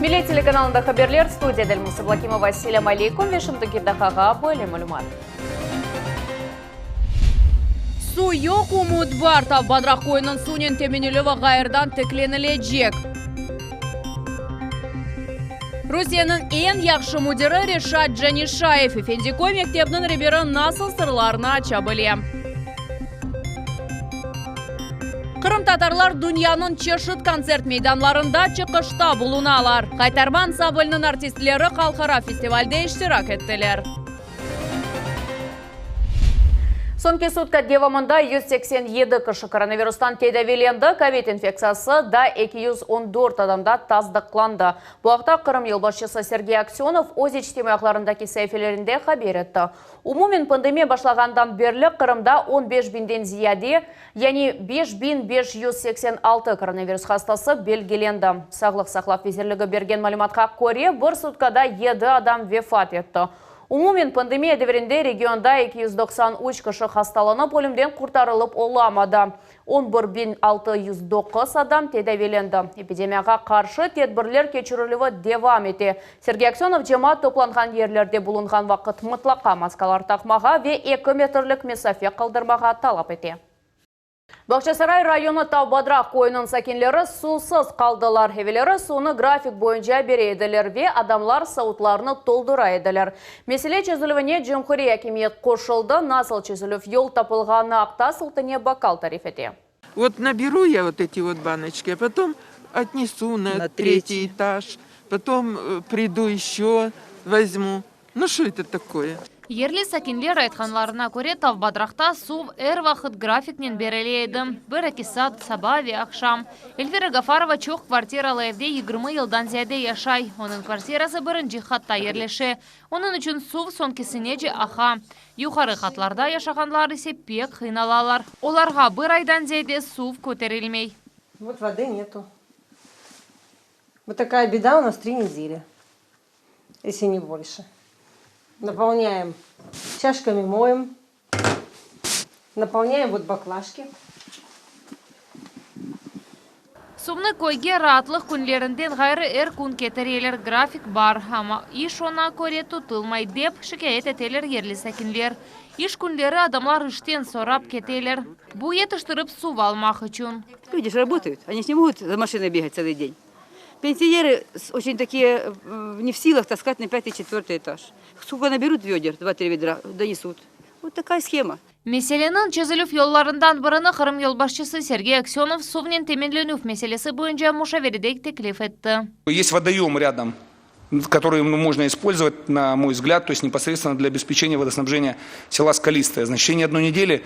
Millet telekanalında haberler, studiyada Elmusa Ablâkimova. Selâm aleyküm ve şimdiki daqqağa böyle malümat. Suv yoq, ümüt bar, Tav Badraq köyüniñ suvnen teminlevi ğayrıdan tiklenilecek. Rusiyeniñ eñ yahşı müdiri Reşat Canişayev, Efendiköy mektebiniñ reberi nasıl sırlarnı aça bile? Qırımtatarlar dünyanıñ çeşit kontsert meydanlarında çıqışta bulunalar. Qaytarma ansambliniñ artistleri halqara festivalde iştirak ettiler. Soñki sutka devamında 187 kişi koronavirustan tedaviylendi, kovid infektsiyası da 214 adamda tasdıqlandı. Bu aqta Qırım yolbaşçısı Sergey Aksönov öz içtimaiy ağlarındaki saifelerinde haber etti. Umumen pandemiya başlağandan berli Qırımda on beş binden ziyade, yani 5586 koronavirus hastası belgilendi. Sağlıq saqlav vezirligi bergen malümatqa köre, bir sutkada yedi adam vefat etti. Umumen pandemiya devrinde regionda 293 kişi hastalanıp, ölümden qurtarılıp olamadı. 11 609 adam tedaviylendi. Epidemiyağa qarşı tedbirler keçirilüvi devam ete. Sergey Aksönov cemaat toplanğan yerlerde bulunğan vaqıt mıtlaqa maskalar taqmağa ve 2 metrlik mesafe qaldırmağa talap ete. Bağçasaray rayonı Tav Badraq köyüniñ sakinleri suvsız qaldılar. Evelleri suvnı grafik boyunca bere ediler ve adamlar savutlarnı toldura ediler. Mesele çezilüvine cumhuriy akimiyet qoşuldı. Nasıl çezilüv yol tapılğanı aqta Sultaniye Bakal tarif ete. Вот наберу я вот эти вот баночки, а потом отнесу на На третий третий. этаж, потом приду еще возьму. Ну что это такое? Yerli sakinler aytqanlarına köre, Tav Badraqta suv er vaqıt grafiknen berile edi. 1-2 saat saba ve aqşam. Elvira Gafarova çoq kvartiralı evde 20 yıldan ziyade yaşay. Onıñ kvartirası birinci qatta yerleşe. Onıñ içün suv soñkisinece aqa. Yuqarı qatlarda yaşağanlar ise pek qıynalalar. Olarğa bir aydan ziyade suv köterilmey. Вот воды нету. Вот такая беда у нас 3 недели, если не больше. Наполняем чашками, моем, наполняем вот баклажки. Suvnı köyge raatlıq künlerinden ğayrı er kün ketireler. Grafik bar, amma iş oña köre tutulmay dep şikâyet eteler yerli sakinler. İş künleri adamlar işten sorap keteler. Bu yetiştirip suv almaq içün. Люди же работают, они же не могут за машиной бегать целый день. Пенсионеры очень такие не в силах таскать на пятый, четвертый этаж. Сколько наберут ведер, два-три ведра, донесут. Вот такая схема. Meseleniñ çezilüv yollarından birini Qırım yolbaşçısı Sergey Aksönov suvnen teminlenüv meselesi boyunca muşaverede teklif etti. Есть водоем рядом, который, ну, можно использовать, на мой взгляд, то есть непосредственно для обеспечения водоснабжения села Скалистое. Значит, в течение одной недели,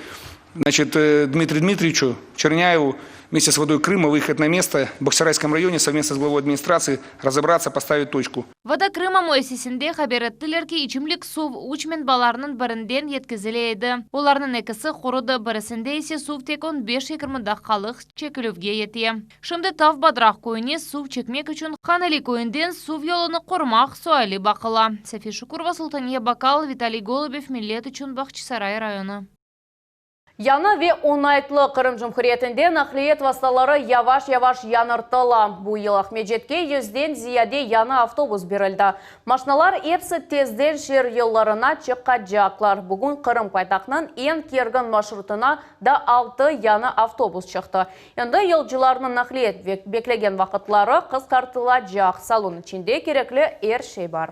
значит, Дмитрию Дмитриевичу Черняеву вместе с водой Крыма выехать на место в Бахчисарайском районе совместно с главой администрации разобраться, поставить точку. Voda Krıma müessisesinde haber ettiler ki, içimlik suv üç menbalarnıñ birinden yetkizile edi. Olarnıñ ekisi qurudı, birisinde ise suv tek 15-20 daqqalıq çekilüvge yete. Şimdi Tav Badraq köyüne suv çekmek içün Hanali köyünden suv yolunı qurmaq suali baqıla. Safiye Şukurova, Sultaniye Bakal, Vitaliy Golubev, Millet içün Bağçasaray rayonı. Yañı ve oñaytlı Qırım Cumhuriyetinde naqliyet vastaları yavaş-yavaş yañartıla. Bu yıl Aqmescitke 100-den ziyade yañı avtobus berildi. Maşinalar episi tezden şeer yollarına çıqacaqlar. Bugün Qırım paytahtınıñ eñ kergin marşrutına da 6 yañı avtobus çıqtı. Endi yolcularnıñ naqliyet beklegen vaqıtları qısqartılacaq. Salon içinde kerekli er şey bar.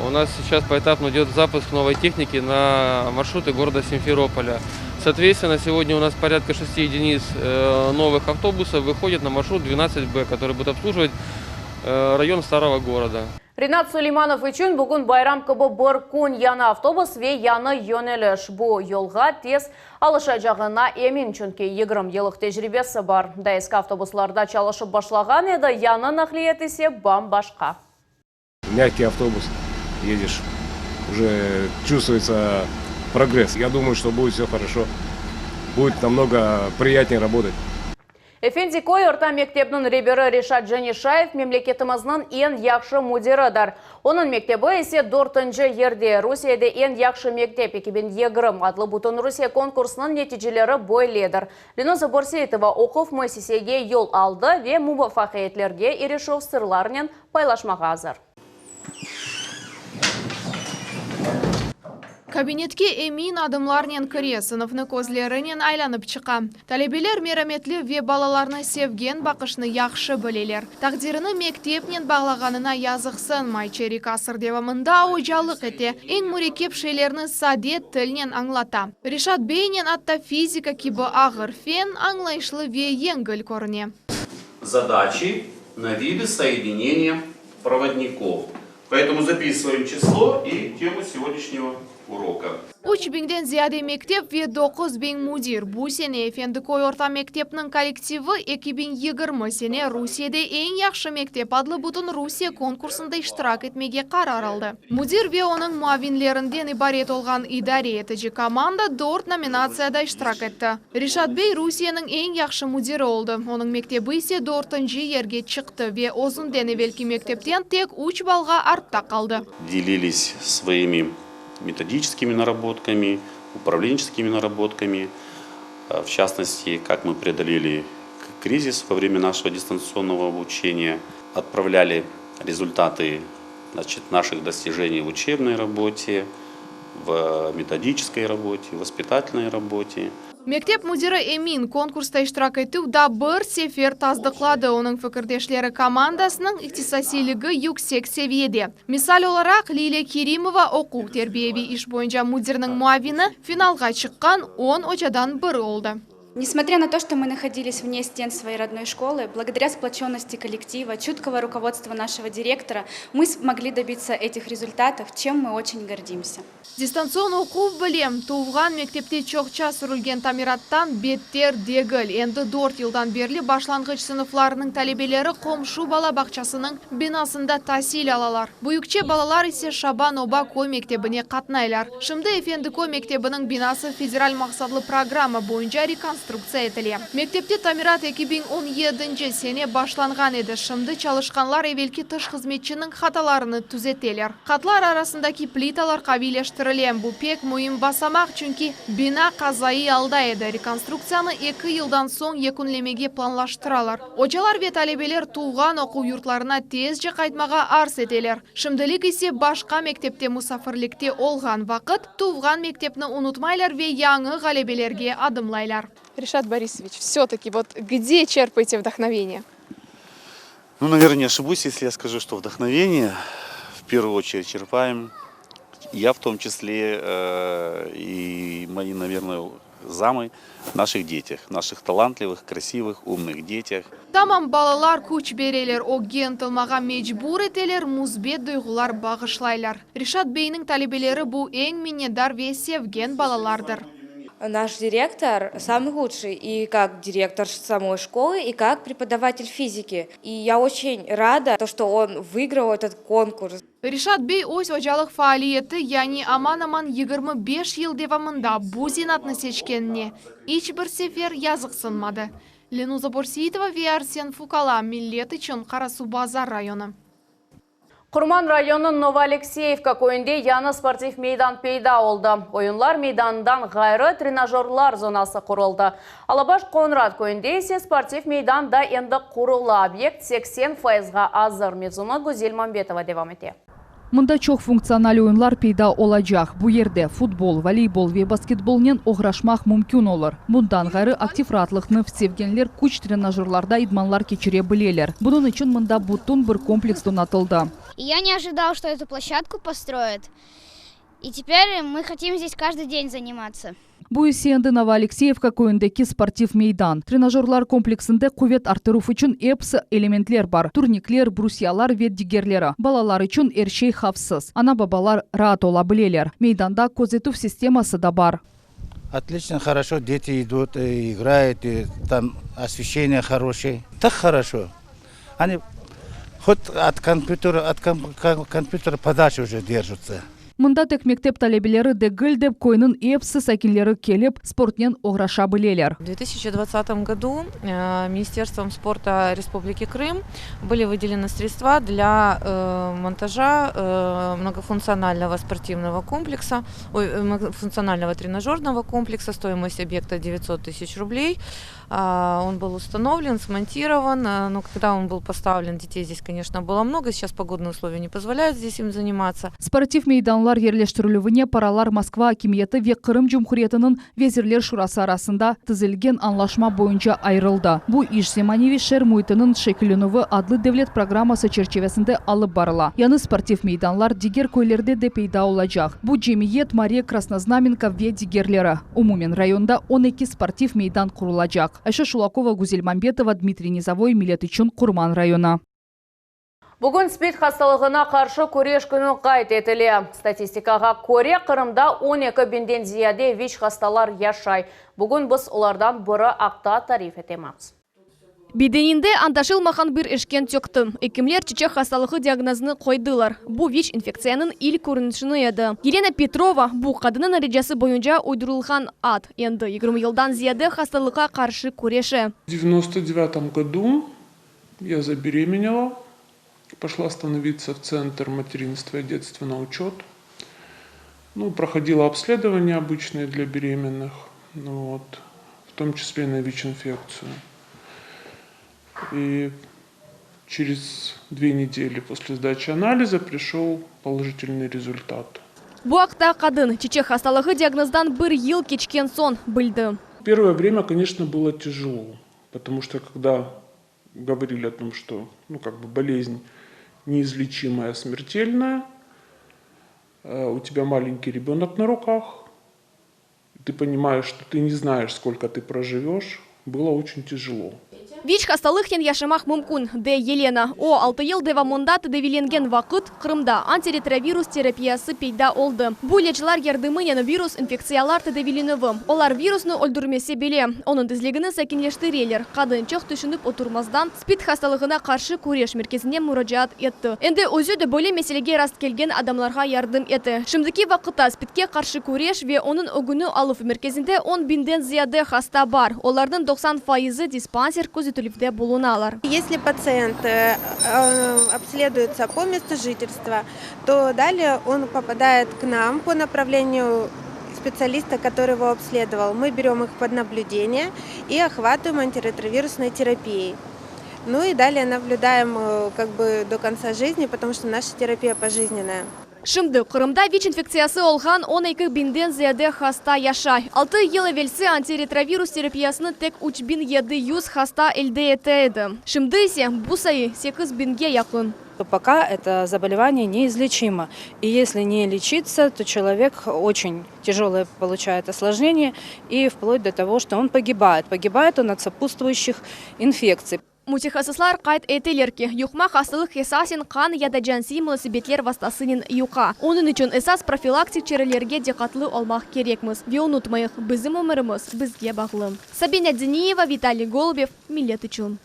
У нас сейчас поэтапно идет запуск новой техники на маршруты города Симферополя. Соответственно, сегодня у нас порядка 6 единиц новых автобусов выходит на маршрут 12Б, который будет обслуживать район старого города. Ринат Сулейманов içün bugün bayram kibi bir kün yañı avtobus ve yañı yöneliş. Bu yolğa tez alışacağına emin, çünki 20 yıllıq tecribesi bar. Daa eski avtobuslarda çalışıp başlağan edi, yañı naqliyet ise bam-başqa. Мягкий автобус, едешь, уже чувствуется прогресс. Я думаю, что будет все хорошо, будет намного приятнее работать. Efendiköy orta mektebiniñ reberi Reşat Cenişayev memleketimizniñ eñ yahşı müdiridir. Onıñ mektebi ise dörtünci yerde. Rusiyede eñ yahşı mektep 2020 adlı bütünrusiye konkursınıñ neticeleri böyledir. Lenuza Börseitova oquv müessisege yol aldı ve muvafaqiyetlerge irişüv sırlarınen paylaşmağa azır. Kabinetke emin adımlarnen kire, sınıfnı közlerinen aylanıp çıqa. Talebeler merametli ve balalarnı sevgen baqışnı yahşı bileler. Taqdirini mektepnen bağlağanına yazıqsınmay, çerik asır devamında ocalıq ete, eñ mürekkep şeylerni sade tilnen añlata. Reşat beynen atta fizika kibi ağır fen añlayışlı ve yengil körüne. Zadaçi na vidı soedineniya provodnikov. Poetomu zapisıvaem çislo i temu segodnâşnego uroka. Üç biñden ziyade mektep ve 9000 müdir. Bu sene Efendiköy orta mektepniñ kollektivi 2020 sene Rusiyede eñ yahşı mektep adlı bütünrusiye konkursında iştirak etmege qarar aldı. Müdir ve onıñ muavinlerinden ibaret olğan idare etici komanda dört nominatsiyada iştirak etti. Reşat bey Rusiyeniñ eñ yahşı müdiri oldı, onıñ mektebi ise dörtünci yerge çıqtı ve özünden evelki mektepten tek üç ballğa artta qaldı. Delilis svoimi metodiçeskimi narabotkami, upravlençeskimi narabotkami, v çastnosti, kak mı preodoleli krizis vo vremya našego distansionnogo obuçeniya, otpravlyali rezultatı, znaçit, naših dostijeniy v učebnoy rabote, v metodiçeskoy rabote, vospitatelnoy rabote. Mektep müdiri emin, konkursta iştirak etüv daa bir sefer tasdıqladı, onıñ fikirdeşleri komandasınıñ ihtisasiyligi yüksek seviyede. Misal olaraq, Lilâ Kerimova, oquv-terbiyeviy iş boyunca müdirniñ muavini, finalğa çıqqan on ocadan biri oldı. Несмотря на то, что мы находились вне стен своей родной школы, благодаря сплоченности коллектива, чуткого руководства нашего директора, мы смогли добиться этих результатов, чем мы очень гордимся. Distantsion oquv bile, tuvğan mektepte çoqça sürülgen tamirattan beter degil. Endi dört yıldan berli başlanğıç sınıflarınıñ talebeleri qomşu bala bağçasınıñ binasında tasil alalar. Büyükçe balalar ise Şaban oba köy mektebine qatnaylar. Şimdi Efendiköy mektebiniñ binası federal maqsatlı programma boyunca rekonstruktsiya etile. Mektepte tamirat 2017-nci sene başlanğan edi, şimdi çalışqanlar evelki tış hızmetçiniñ hatalarını tüzeteler. Qatlar arasındaki plitalar qaviyleştirile. Bu pek müim basamaq, çünki bina qazaiy alda edi. Rekonstruktsiyanı eki yıldan soñ yekünlemege planlaştıralar. Ocalar ve talebeler tuvğan oquv yurtlarına tezce qaytmağa arz eteler. Şimdilik ise başqa mektepte musafirlikte olğan vaqıt, tuvğan mektepni unutmaylar ve yañı ğalebelerge adımlaylar. Reşat Borisoviç, все-таки вот где черпаете вдохновение? Ну, наверное, не ошибусь, если я скажу, что вдохновение в первую очередь черпаем, я в том числе э, и мои, наверное, замы, в наших детях, наших талантливых, красивых, умных детях. Tamam balalar küç bereler, ögge ıntılmağa mecbur eteler, müsbet duyğular bağışlaylar. Reşat beyniñ talebeleri bu eñ minnetdar ve sevgen balalardır. Наш директор самый лучший и как директор самой школы, и как преподаватель физики. И я очень рада, то, что он выиграл этот конкурс. Reşat bey öz ocalıq faaliyeti, yani aman-aman 25 yıl devamında bu zenaatnı seçkenine iç bir sefer yazıqsınmadı. Lenuza Borseitova ve Arsen Fukala, Millet içün Qarasuvbazar rayonı. Qurman rayonınıñ Novoalekseyevka köyünde yañı sportiv meydan peyda oldı. Oyunlar meydanından ğayrı trenajörlar zonası quruldı. Alabaş Qoñrat köyünde ise sportiv meydan da endi qurula, obyekt 80 fayızğa azır. Mevzunı Güzel Mambetova devam ete. Mında çoq funktsional oyunlar peyda olacaq. Bu yerde futbol, voleybol ve basketbolnen oğraşmaq mümkün olur. Bundan ğayrı, aktiv raatlıqnı sevgenler küç trenajörlarda idmanlar keçire bileler. Bunıñ içün mında bütün bir kompleks donatıldı. И я не ожидал, что эту площадку построят. И теперь мы хотим здесь каждый день заниматься. Bu ise endi Novoalekseyevka köyündeki sportiv meydan. Trenajörlar kompleksinde quvet arttıruv içün episi elementler bar, turnikler, brusyalar ve digerleri. Balalar içün er şey havfsız. Ana-babalar raat ola bileler. Meydanda közetüv sisteması da bar. Отлично, хорошо, дети идут, играют, и там освещение хорошее. Так хорошо. Они хоть от компьютера, от компьютера подальше уже держатся. Mında tek mektep talebeleri degil de, köyniñ episi sakinleri kelip, sportnen oğraşa bileler. В 2020 году Министерством спорта Республики Крым были выделены средства для монтажа многофункционального спортивного комплекса, ой, многофункционального тренажерного комплекса, стоимость объекта 900 тысяч рублей. Он был установлен, смонтирован, но когда он был поставлен, детей здесь, конечно, было много, сейчас погодные условия не позволяют здесь им заниматься. Sportiv meydanlar yerleştirilüvine paralar Moskva akimiyeti ve Qırım Cumhuriyetiniñ Vezirler şurası arasında tizilgen añlaşma boyunca ayırıldı. Bu iş Zemaneviy şeer müitiniñ şekillenüvi adlı devlet programması çerçivesinde alıp barıla. Yañı sportiv meydanlar diger köylerde de peyda olacaq. Bu Cemiyet, Mare, Krasnoznamenka ve digerleri. Umumen rayonda 12 sportiv meydan qurulacaq. Ayşe Şulakova, Güzel Mambetova, Dmitriy Nizovoy, Millet içün Qurman rayonı. Bugün SPID hastalığına qarşı küreş künü qayd etile. Statistikağa köre, Qırımda 12 biñden ziyade VİÇ hastalar yaşay. Bugün biz olardan biri aqta tarif etemiz. Bedeninde añlaşılmağan bir eşken tökti. Ekimler çiçek hastalığı diagnozını qoydılar. Bu VİÇ infektsiyanıñ ilk körünişi edi. Yelena Petrova, bu qadınnıñ ricası boyunca uydurılğan ad, endi 20 yıldan ziyade hastalıqqa qarşı küreşe. В 99 году я забеременела, пошла становиться в Центр материнства и детства на учет. Ну, проходила обследование обычное для беременных, ну, вот, в том числе на ВИЧ-инфекцию. И через 2 недели после сдачи анализа пришел положительный результат. Bu aqta qadın çiçek hastalığı diagnozdan bir yıl keçken soñ bildi. Первое время, конечно, было тяжело, потому что когда говорили о том, что ну, как бы болезнь неизлечимая, смертельная, э, у тебя маленький ребенок на руках, ты понимаешь, что ты не знаешь, сколько ты проживешь, было очень тяжело. ВИЧ hastalıqnen yaşamaq mümkün, dey Yelena. O, 6 yıl devamında tedaviylengen vaqıt Qırımda antiretrovirus terapiyası peyda oldı. Bu ilâclar yardımınen virus infektsiyalar tedaviylenüvi. Olar virusnı öldürmese bile. Onıñ tezligini sakinleştireler. Qadın çoq tüşünip oturmazdan СПИД hastalığına qarşı küreş merkezine muracaat etti. Endi özü de böyle meselege rast kelgen adamlarğa yardım ete. Şimdiki vaqıtta СПИДке qarşı küreş ve onıñ ögüni aluv merkezinde 10 biñden ziyade hasta bar. Olarnıñ 90 faizi dispanser közetüvde bulunalar. Если пациент э, э, обследуется по месту жительства, то далее он попадает к нам по направлению специалиста, который его обследовал. Мы берем их под наблюдение и охватываем антиретровирусной терапией. Ну и далее наблюдаем э, как бы до конца жизни, потому что наша терапия пожизненная. Şimdi Qırımda ВИЧ infektsiyası olğan 12 biñden ziyade hasta yaşay. 6 yıl evelsi antiretrovirus terapiyasını tek 3700 hasta elde ete edi. Şimdi ise bu sayı 8 biñge yaqın. Пока это заболевание неизлечимо. И если не лечиться, то человек очень тяжелое получает осложнение и вплоть до того, что он погибает. Погибает он от сопутствующих инфекций. Mütehassıslar qayd eteler ki, yuqma hastalıq esasen qan ya da cınsiy munasebetler vastasınen yuqa. Onıñ içün esas profilaktik çarelerge diqqatlı olmaq kerekmiz. Ve unutmayıq, bizim ömürimiz bizge bağlı. Sabina Diniyeva, Vitaliy Golubev, Millet içün.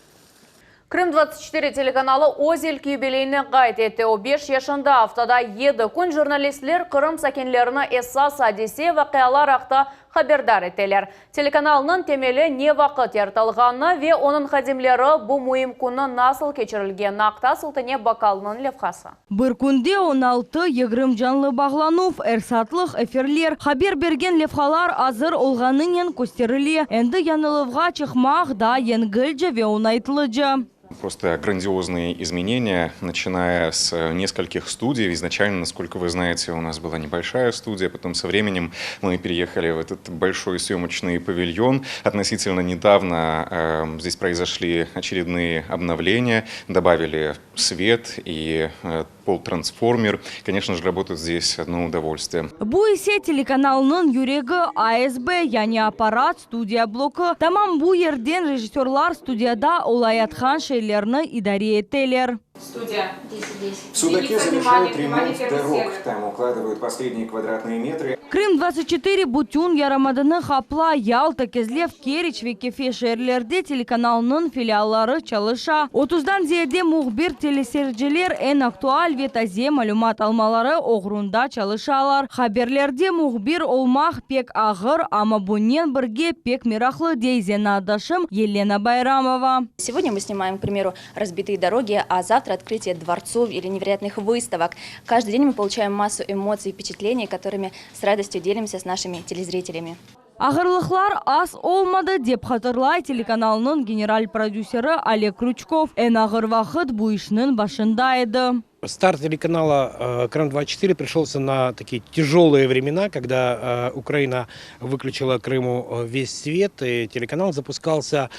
Krım-24 telekanalı öz ilk yubileyini qayd etti. O 5 yaşında aftada 7 kün jurnalistler Qırım sakinlerini esas adise vaqialar aqta haberdar eteler. Telekanalnıñ temeli ne vaqıt yaratılğanı ve onıñ hadimleri bu müim künni nasıl keçirilgeni aqta Sultane Bakalnıñ levhası. Bir künde 16-20 canlı bağlanuv, er saatlıq efirler, haber bergen levhalar azır olğanınen kösterile. Endi yayınlavğa çıqmaq da yengilce ve oñaytlıca. Просто грандиозные изменения, начиная с нескольких студий. Изначально, насколько вы знаете, у нас была небольшая студия, потом со временем мы переехали в этот большой съемочный павильон. Относительно недавно э, здесь произошли очередные обновления, добавили свет и э, пол-трансформер. Конечно же, работать здесь одно удовольствие. Bu ise telekanalnıñ yüregi ASB, yani apparat studiya bloku. Tamam bu yerden rejissörlar studiyada olayatqan şeylerni idare eteler. Studiya. В Судаке завершают ремонт дорог. Там укладывают последние квадратные метры. Krım 24 bütün yarımadanı qaplay. Yalta, Kezlev, Keriç ve Kefe şeerlerde telekanalnıñ filialları çalışa. Otuzdan ziyade mühbir teleseyirciler eñ aktual ve taze malümat almaları oğrunda çalışalar. Haberlerde mühbir olmaq pek ağır, amma bunen birge pek meraqlı, dey zenaatdaşım Yelena Bayramova. Сегодня мы снимаем, к примеру, разбитые дороги, а завтра открытие дворцов или невероятных выставок. Каждый день мы получаем массу эмоций и впечатлений, которыми с радостью делимся с нашими телезрителями. Ağırlıqlar az olmadı, dep hatırlay telekanalnıñ general prodüseri Oleg Krüçkov. Eñ ağır vaqıt bu işniñ başında edi. Старт телеканала Крым-24 пришелся на такие тяжелые времена, когда Украина выключила Крыму весь свет, и телеканал запускался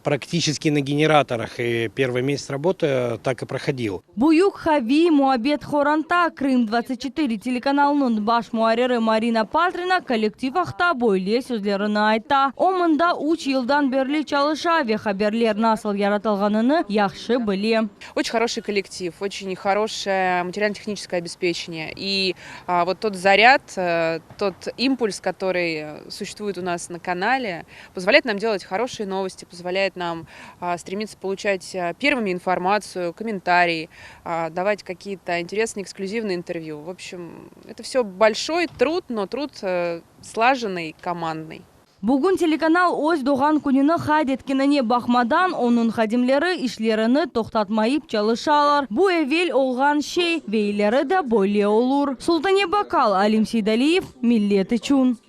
практически на генераторах. И первый месяц работы так и проходил. Büyük Haviy muabbet qoranta Krım 24 telekanalınıñ baş muarriri Marina Patrina kollektiv aqta böyle sözlerini ayta. O mında üç yıldan berli çalışa ve haberler nasıl yaratılğanını yahşı bile. Очень хороший коллектив, очень хорошее материально-техническое обеспечение. И а, вот тот заряд, э, тот импульс, который существует у нас на канале, позволяет нам делать хорошие новости, позволяет нам а, стремиться получать а, первыми информацию, комментарии, а, давать какие-то интересные эксклюзивные интервью. В общем, это все большой труд, но труд э, слаженный, командный. Bugün telekanal öz doğğan kününi qayd etkenine baqmadan, onıñ hadimleri işlerini toqtatmayıp çalışalar. Bu evel olğan şey ve ileri de böyle olur. Sultane Bakal, Alim Seydaliyev, Millet içün.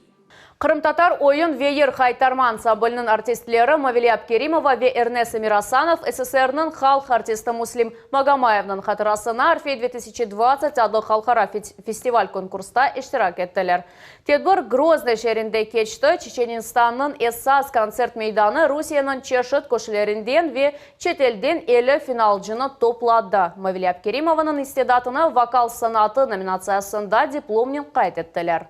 Qırımtatar oyun ve yır Haytarma ansambliniñ artistleri Mavile Abkerimova ve Ernes Emirasanov SSRniñ halq artisti Muslim Magomayevniñ hatırasına Orfey 2020 adlı halqara festival konkursta iştirak ettiler. Tedbir Groznıy şeerinde keçti. Çeçenistannıñ esas kontsert meydanı Rusiyeniñ çeşit köşelerinden ve çetelden 50 finalcını topladı. Mavile Abkerimovanıñ istidatını vokal sanatı nominatsiyasında diplomnen qayd ettiler.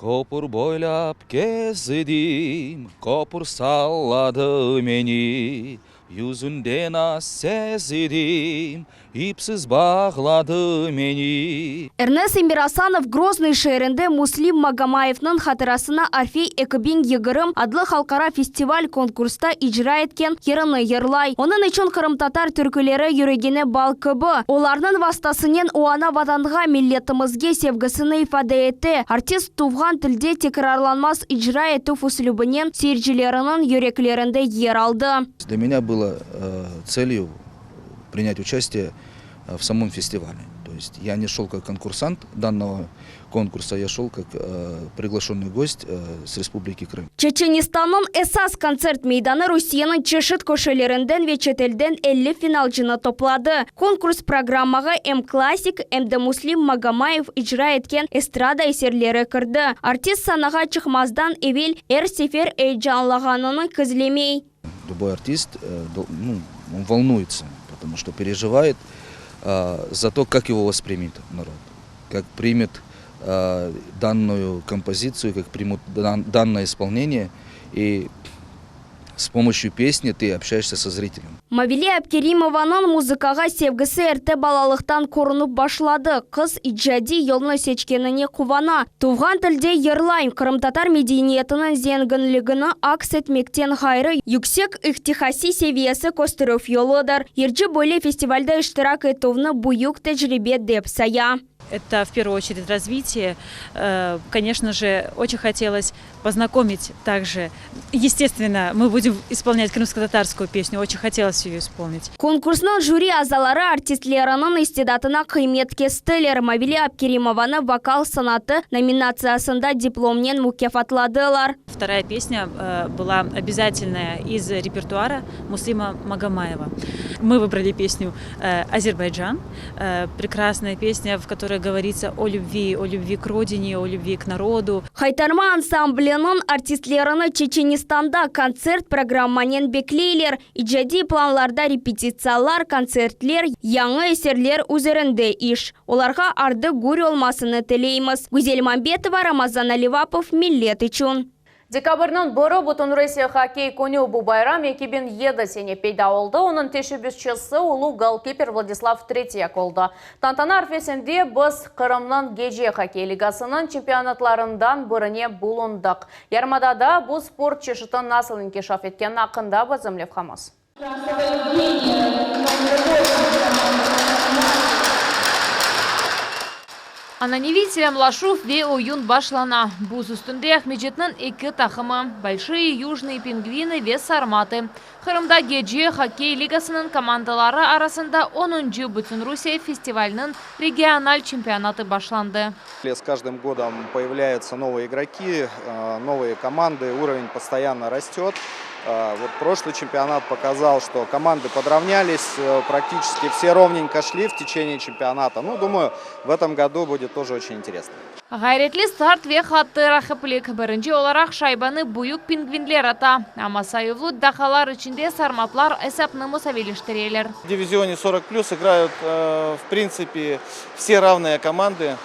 Köpür boylap kezdim, köpür salladı meni, Yüzünden az sezdim, ipsiz bağladı meni. Ernes Emirasanov Groznıy şeerinde Muslim Magomayevniñ hatırasına Orfey 2020 adlı halqara festival konkursta icra etken yırını yırlay. Onıñ içün qırımtatar türküleri yüregine bal kibi. Olarnıñ vastasınen o ana vatanğa, milletimizge sevgisini ifade ete. Artist tuvğan tilde tekrarlanmaz icra etüv üslübinen seyircileriniñ yüreklerinde yer aldı. Для меня было целью принять участие в самом фестивале. То есть я не шел как конкурсант данного конкурса, я шел как приглашенный гость с Республики Крым. Çeçenistannıñ esas kontsert meydanı Rusiyeniñ çeşit köşelerinden ve çetelden 50 finalcını topladı. Konkurs programmağa em klassik, em de Muslim Magomayev icra etken estrada eserleri kirdi. Artist sanağa çıqmazdan evel er sefer eyecanlanğanını gizlemey. Любой артист ну, он волнуется, потому что переживает за то, как его воспримет народ, как примет данную композицию, как примут данное исполнение. И с помощью песни ты общаешься со зрителем. Mavile Abkerimovanıñ muzıkağa sevgisi erte balalıqtan körünip başladı. Qız icadiy yolnı seçkenine quvana. Tuvğan tilde yırlayım qırımtatar medeniyetiniñ zenginligini aks etmekten ğayrı yüksek ihtisasiy seviyesi kösterüv yoludır. Yırcı böyle festivalde iştirak etüvni büyük tecribe dep saya. Это в первую очередь развитие. Конечно же, очень хотелось познакомить также. Естественно, мы будем исполнять крымско-татарскую песню. Очень хотелось ее исполнить. Konkursnıñ jüri azaları artistleriniñ istidatına qıymet kestiler. Mavile Abkerimovanı vokal sanatı nominatsiyasında diplomnen mukâfatladılar. Вторая песня была обязательная из репертуара Муслима Магомаева. Мы выбрали песню «Азербайджан». Прекрасная песня, в которой говорится о любви, о любви к родине, о любви к народу. Haytarma ansambliniñ artistlerini Çeçenistanda kontsert programmanen bekleyler. İcadiy planlarda repetitsiyalar, kontsertler, yañı eserler üzerinde iş. Olarğa ardı gür olmasını tileymiz. Güzel Mambetova, Ramazan Alivapov, Millet içün. Dekabrniñ biri Bütünrusiye hokkey künü. Bu bayram 2007 sene peyda oldı. Onıñ teşebbüsçisi ulu golkiper Vladislav Tretyak oldı. Tantana arfesinde biz Qırımnıñ gece hokkey ligasınıñ çempionatlarından birine bulundıq. Yarımadada bu sport çeşiti nasıl inkişaf etkeni aqqında bizim levhamız. Ananeviy selâmlaşuv ve oyun başlana. Buz üstünde Aqmescitniñ eki taqımı, Bolşıye yujnıye pingvini ve Sarmatı. Qırımda gece hokkey ligasınıñ komandaları arasında onuncı Bütünrusiye festivaliniñ regional çempionatı başlandı. S каждым годом появляются новые игроки, новые команды, уровень постоянно растет. Вот прошлый чемпионат показал, что команды подравнялись, практически все ровненько шли в течение чемпионата. Ну, думаю, в этом году будет тоже очень интересно. Ğayretli start ve qattı raqiplik. Birinci olaraq şaybanı büyük pingvinler ata. Amma sayuvlı daqqalar içinde sarmatlar esapnı musaviyleştireler. В дивизионе 40 плюс играют, в принципе, все равные команды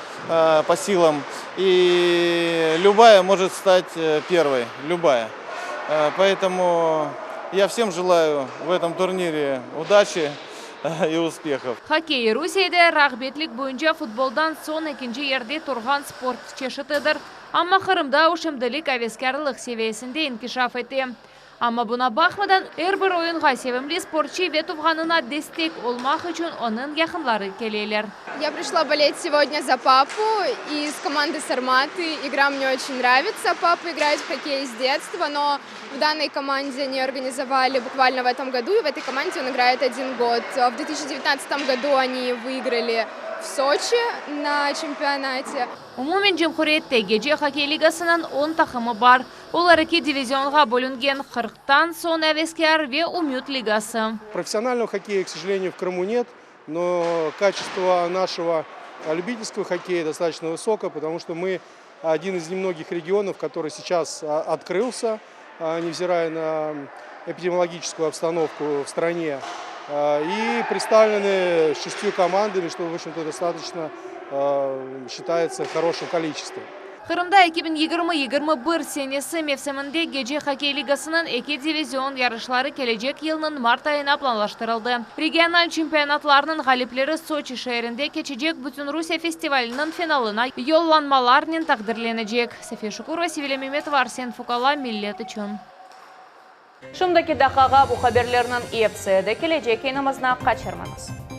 по силам. И любая может стать первой, любая. Поэтому я всем желаю в этом турнире удачи и успехов. Hokkey, Rusiyede rağbetlik boyunca futboldan soñ ekinci yerde turğan sport çeşitidir. Amma Qırımda o şimdilik aveskârlıq seviyesinde inkişaf ete. Amma buña baqmadan, er bir oyunğa sevimli sportçı ve tuvğanına destek olmaq içün onıñ yaqınları keleler. Я пришла болеть сегодня за папу из команды Сарматы. Игра мне очень нравится. Папа играет в хоккей с детства, но в данной команде они организовали буквально в этом году, и в этой команде он играет один год. В 2019 году они выиграли в Сочи на чемпионате. Umumen cumhuriyette gece hokkey ligasınıñ on taqımı bar. Olar eki divizionğa bölüngen, qırqtan soñ aveskâr ve ümüt ligası. Профессионального хоккея, к сожалению, в Крыму нет, но качество нашего любительского хоккея достаточно высокое, потому что мы один из немногих регионов, который сейчас открылся, невзирая на эпидемиологическую обстановку в стране, и представлены шестью командами, что, в общем-то, достаточно считается хорошим количеством. Qırımda 2020-21 senesi mevsiminde gece hokkey ligasınıñ eki divizion yarışları kelecek yılnıñ mart ayına planlaştırıldı. Regional çempionatlarnıñ ğalipleri Soçi şeerinde keçecek Bütünrusiye festivaliniñ finalına yollanmalarnen taqdirlenecek. Safiye Şukurova, Sevilâ Memetova, Arsen Fukala, Millet içün. Şimdiki daqqağa bu haberlerniñ episi edi. Kelecek yayınımıznı qaçırmañız.